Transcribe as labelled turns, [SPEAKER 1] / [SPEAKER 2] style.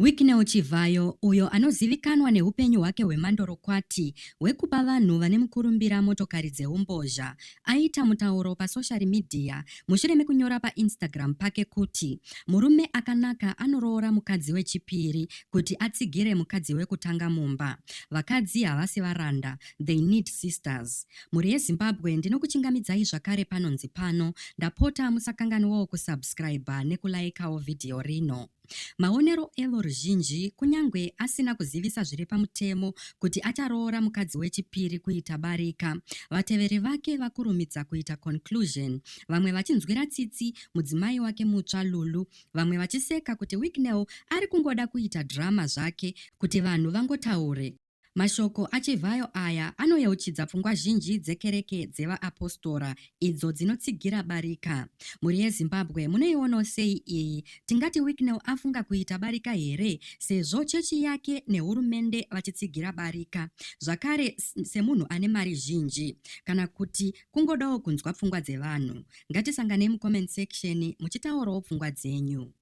[SPEAKER 1] Wicknell Chivhayo, uyo anozivikanwa neupenyu hwake hwemandorokwati hwekupa vanhu vane mukurumbira motokari dzeumbozha, aita mutauro pasoshari midhiya mushure mekunyora paInstagram pake kuti murume akanaka anoroora mukadzi wechipiri kuti atsigire mukadzi wekutanga mumba. Vakadzi havasi varanda, they need sisters. Mhuri yeZimbabwe ndinokuchingamidzai zvakare panonzi pano. Ndapota musakanganwawo kusubscriber nekulaikawo vhidhiyo rino. Maonero evoruzhinji kunyangwe asina kuzivisa zviri pamutemo kuti acharoora mukadzi wechipiri kuita barika, vateveri vake vakurumidza kuita conclusion, vamwe vachinzwira tsitsi mudzimai wake mutsva Lulu, vamwe vachiseka kuti Wicknell ari kungoda kuita drama zvake kuti vanhu vangotaure. Mashoko aChivhayo aya anoyeuchidza pfungwa zhinji dzekereke dzevaapostora idzo dzinotsigira barika. Mhuri yeZimbabwe munoionawo sei iyi? Tingati Wicknell afunga kuita barika here sezvo chechi yake nehurumende vachitsigira barika zvakare semunhu ane mari zhinji? Kana kuti kungodawo kunzwa pfungwa dzevanhu? Ngatisanganei mucomment section muchitaurawo pfungwa dzenyu.